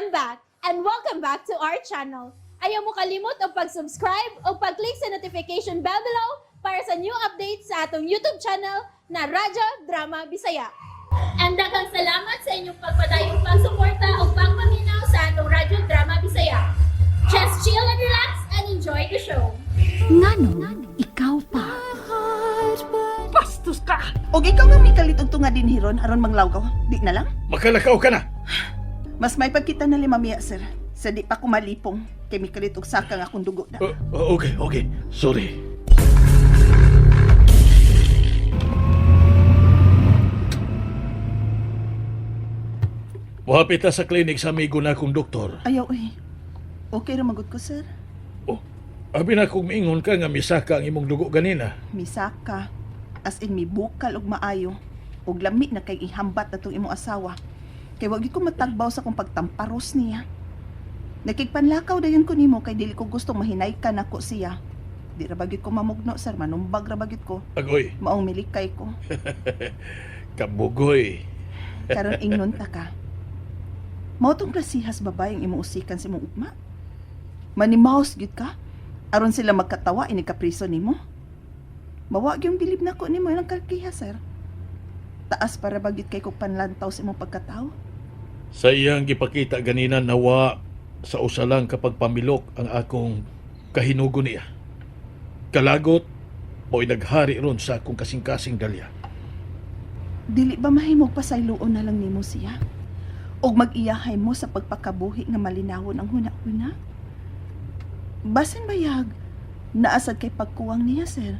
I'm back and welcome back to our channel. Ayaw mo kalimot og pag-subscribe o pag-click sa notification bell below para sa new updates sa atong YouTube channel na Radyo Drama Bisaya. And daghang salamat sa inyong pagpadayong pagsuporta o pagpaminaw sa atong Radyo Drama Bisaya. Just chill and relax and enjoy the show. Nganong ikaw pa? Bastos ka! Og ikaw nga may kalit og tunga din hiron aron manglawgaw. Di na lang. Makalakaw ka na! Mas may pagkita na lima miya, sir. Sa di pa ko malipong. Kay may kalit og saka nga akong dugo na. Okay, okay. Sorry. Wapit ta sa klinik sa amigo na akong doktor. Ayaw, uy. Okay ra magud ko, sir. Oh, abi na kung miingon ka nga misaka ang imong dugo ganina. Misaka. As in, mibukal og maayo. Og lami na kay ihambat na tong imong asawa. Kay wag gyud ko matagbaw sa kong pagtamparos niya. Nakigpanlakaw dayon ko nimo kay dili ko gustong mahinay ka nako siya. Di ra ba gyud ko mamugno, sir. Manumbag ra ba gyud ko. Agoy, Maong milikay ko. kabugoy. Karon ingnon ta ka. Mao tong klasihas babae ang imong usikan sa imong ugma. Manimaos gyud ka aron sila magkatawa ini kapriso nimo. Mawa gyung bilib nako nimo ilang kalkiha, sir. Taas para ba gyud kay kog panlantaw sa imong pagkatawo? Sa iyang gipakita ganina nawa sa usa lang kapag pamilok ang akong kahinugo niya. Kalagot mo'y naghari ron sa akong kasing-kasing dalya. Dili ba mahimog pasayloon na lang nimo siya? Og mag-iyahay mo sa pagpakabuhi nga malinawon ang huna-huna? Basin bayag, naasad kay pagkuwang niya, sir.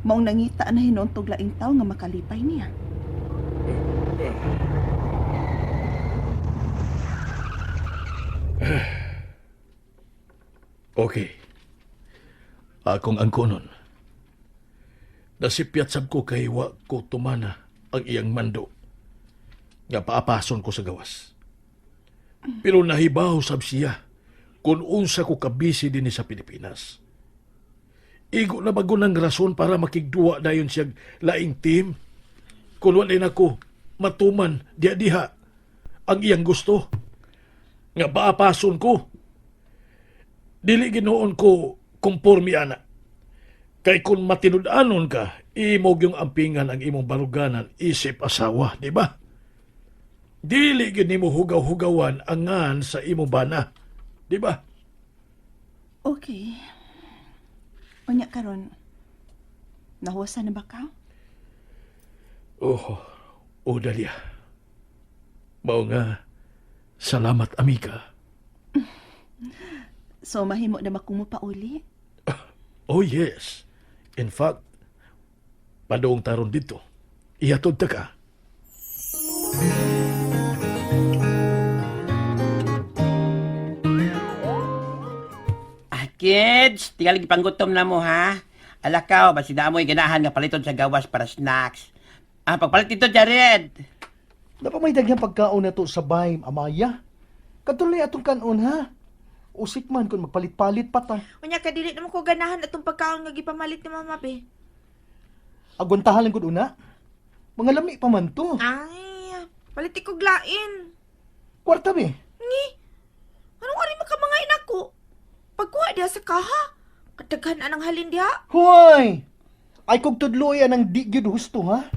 Maong nangita na hinuon tog laing tawo nga makalipay niya. Okay. Akong angkonon. Nasipyat sab ko kay wa ko tumana ang iyang mando. Nga paapason ko sa gawas. Pero nahibaw sab siya kung unsa ko kabisi dinhi sa Pilipinas. Igo na bago ng rason para makigduwa dayon siya laing team. Kung wala na ko matuman diha diha ang iyang gusto. Nga paapason ko. Dili ginoon ko kumpormi ana. Kay kung matinud-anon ka, imog yung ampingan ang imong baruganan isip asawa, di ba? Dili gyud nimo hugaw-hugawan angan sa imong bana, di ba? Okay. Unya karon. Nahuwasan na ba ka? Oh, oh Dalia. Mao nga, salamat amiga. So mahimo na makumo pa uli? Oh yes. In fact, padoong taron dito. Ihatod ta ka. Ah, kids, tingali gipanggutom na mo ha. Alakaw, basi na amoy ganahan nga paliton sa gawas para snacks. Ah, pagpalit dito, Jared. Dapat may daghang pagkaon na to sa bay, Amaya. Katuloy atong kanon ha. Usik man kung magpalit-palit pa ta. Unya ka dili naman ko ganahan atong pagkaon nga gipamalit ni Mama be. Agwantahan lang gud una. Mga lami pa man to. Ay, palit ko lain. Kwarta be. Ngi. Anong ari makamangain ako? Pagkuha diha sa kaha. Kadaghan anang halin diha. Hoy! Ay kog tudloy anang di gyud husto ha.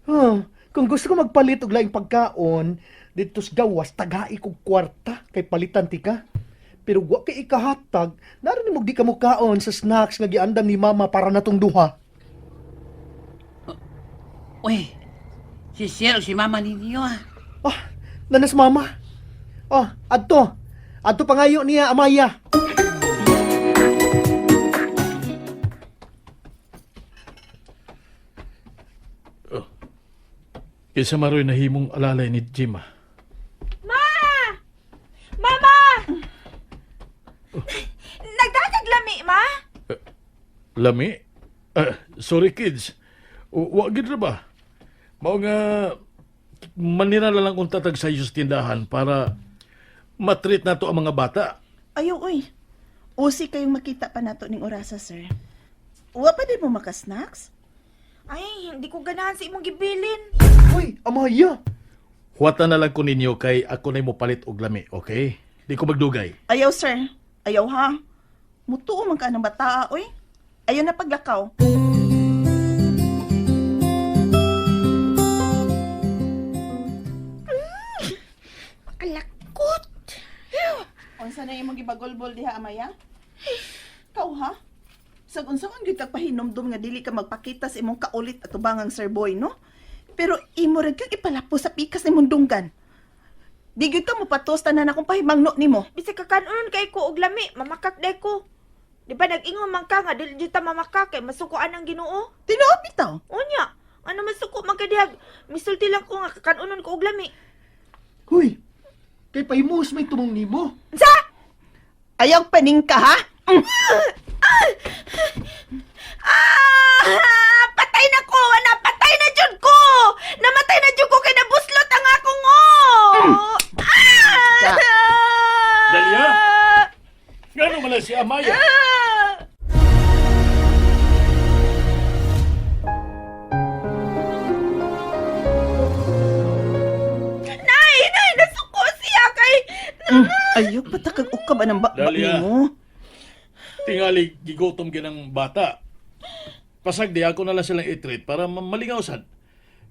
Huh, kung gusto ko magpalit og laing pagkaon didto sa gawas tagai kog kwarta kay palitan ti ka. Pero wa kay ikahatag, naron nimo di ka mukaon sa snacks nga giandam ni mama para natong duha. Uy, si Sir o si Mama ninyo ah. Ah, nanas mama. Oh, adto. Adto pangayo niya Amaya. Kinsa maroy nahimong alalay ni Jima. Ma! Mama! Nagdakaglami, ma? Lami? Ah, sorry kids. Wa gid ra ba? Mao nga manira na lang kung tatag sa iyo sa tindahan para matreat nato ang mga bata. Ayaw, uy. Usi kayong makita pa nato ning orasa, sir. Wa pa din mo maka-snacks? Ay, hindi ko ganahan sa imong gibilin. Uy, Amaya. Huwatan na lang ko ninyo kay ako na'y mopalit og lami, okay? Di ko magdugay. Ayaw, sir. Ayaw, ha? Mutuo man ka ng bataa, oy. Ayaw na paglakaw. Kalakot. Unsa na imong gibagulbol diha, Amaya? Ikaw, ha? Sag unsa man gyud kag pahinumdum nga dili ka magpakita sa imong kaulit at tubangang sir boy, no? Pero imo ra gyud ipalapo sa pikas nimong dunggan. Di gyud ka mopatos tanan akong pahimangno nimo. Bisag kakanon kay ko og lami, mamakak day ko. Di ba nag-ingon man ka nga dili jud ta mamakak kay masukuan ang Ginoo? Tinuod bitaw. Unya, ano masuko man ka dihag? Misulti lang ko nga kakanunon ko og lami. Huy, kay pahimuos may tumong nimo. Unsa? Ayaw paningka, ha? Ah! Patay na ko! Ana, patay na jud ko! Namatay na jud ko kay nabuslot ang akong o! Ah! Dalia? Ngano man lang si Amaya? Ah! Nay, nay, nasuko siya kay... Ayaw patakag ukab anang bakbak Dalia. nimo. Tingali gigutom ginang bata. Pasag di ako na lang silang itreat para malingaw sad.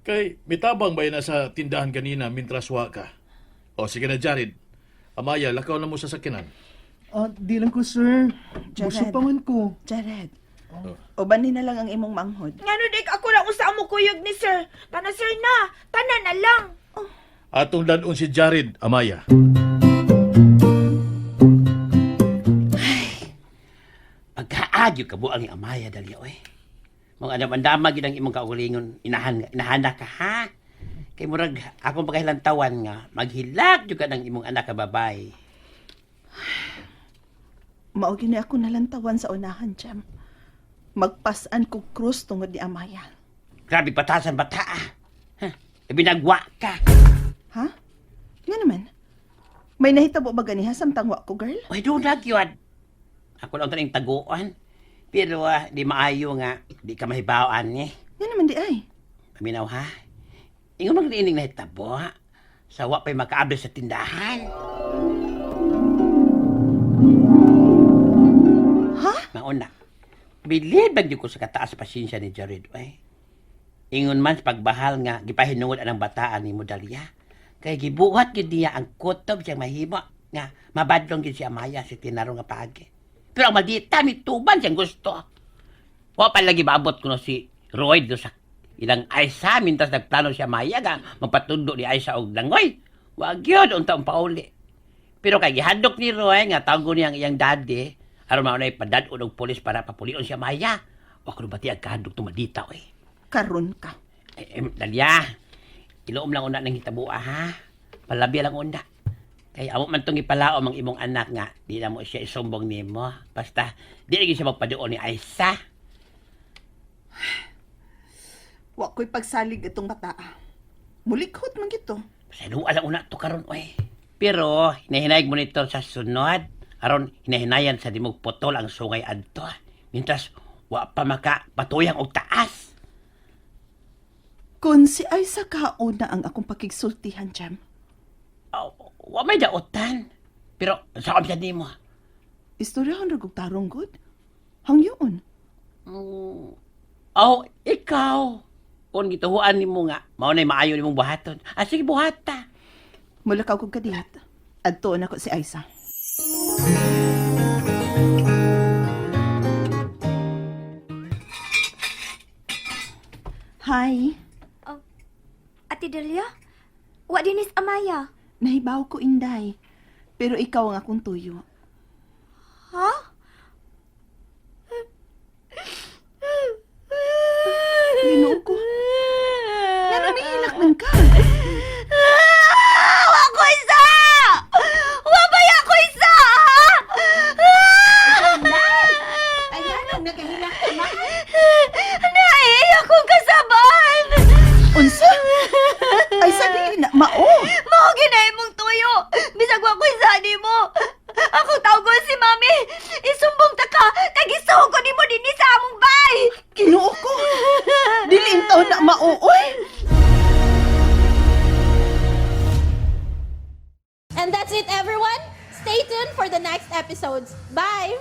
Kay mitabang ba na sa tindahan kanina mintras wa ka. O sige na Jared. Amaya, lakaw na mo sa sakinan. Ah, di lang ko, sir. Jared. Busog pa man ko. Jared. Ubanin na lang ang imong manghod. Ngano dik ako lang usa mo kuyog ni sir. Tana sir na, tana na lang. Atong dadon si Jared, Amaya. Pagkaagyo ka buang ni Amaya dali oy. Mga andam-andama gid ang imong kaugalingon, inahan inahanda ka ha. Kay murag akong pagkahilantawan nga maghilak jud ka ng imong anak ka babae. Mao gyud ni ako nalantawan sa unahan, Jam. Magpasan ko krus tungod ni Amaya. Grabe patasan bata. ah. Ha? Binagwa ka. Ha? Nga naman. May nahitabo ba ganiha samtang wa ko, girl? Oy, doon na gyud. Ako lang taning taguan. Pero di maayo nga di ka mahibawaan ni. Nga naman di ay. Paminaw ha. Ingon man ining nahitabo ha. Sa wa pa'y makaabli sa tindahan. Ha? Mauna. Bilib lang jud ko sa kataas pasensya ni Jared oy. Ingon man sa pagbahal nga gipahinungod anang bataan ni Modalia. Kay gibuhat gyud niya ang kutob siyang mahimo nga mabadlong gyud si Amaya sa tinarong nga paagi. Pero ang maldita mituban siyang gusto. Wa pa lagi maabot kuno si Roy do sa ilang Aisa mintas nagplano si Amaya nga magpatundo ni Aisa og langoy. Wa gyud unta ang pauli. Pero kay gihadlok ni Roy nga tawgon niya ang iyang daddy aron mao nay padad-on og pulis para papulion si Amaya. Wa ko bati ang kahadlok tumadita oy. Karon ka. Eh, eh, Dalia, iloom lang una ng hitabua ha. Palabi lang una. Kay amo man tong ipalaom ang imong anak nga, di na mo siya isumbong nimo. Basta di lagi siya magpaduol ni Aisa. Wa ko'y pagsalig itong bataa. Mulikhot man gito. Sa lang una to karon oy. Pero hinahinayag mo nito sa sunod aron hinahinayan sa dimog putol ang sungay adto. Mintras wa pa maka patuyang og taas. Kung si Aisa kauna ang akong pakigsultihan, Jam. Aw, wa may daotan. Pero sa siya nimo. Istoryahon ra kog tarong god. Hangyoon. Oh, ikaw. Kung gituhuan nimo nga, mao nay maayo nimong buhaton. Ah, sige buhata. Mulakaw kog kadihat. Adtoon ako si Aisa. Hi. Ate Delia, wa dinis Amaya. Nahibaw ko, Inday. Pero ikaw ang akong tuyo. Ha? Ginoo ko. Ngano nihilak man ka? Ah! Wa ko isa! Wa ba ko isa? Ay, anong nagahilak ka man? Nay, akong kasaban! Unsa? Ay, sa dili na mao. Mao ginay mong tuyo. Bisag wa ko isa nimo. Ako tawgon si mami. And that's it, everyone. Stay tuned for the next episodes. Bye!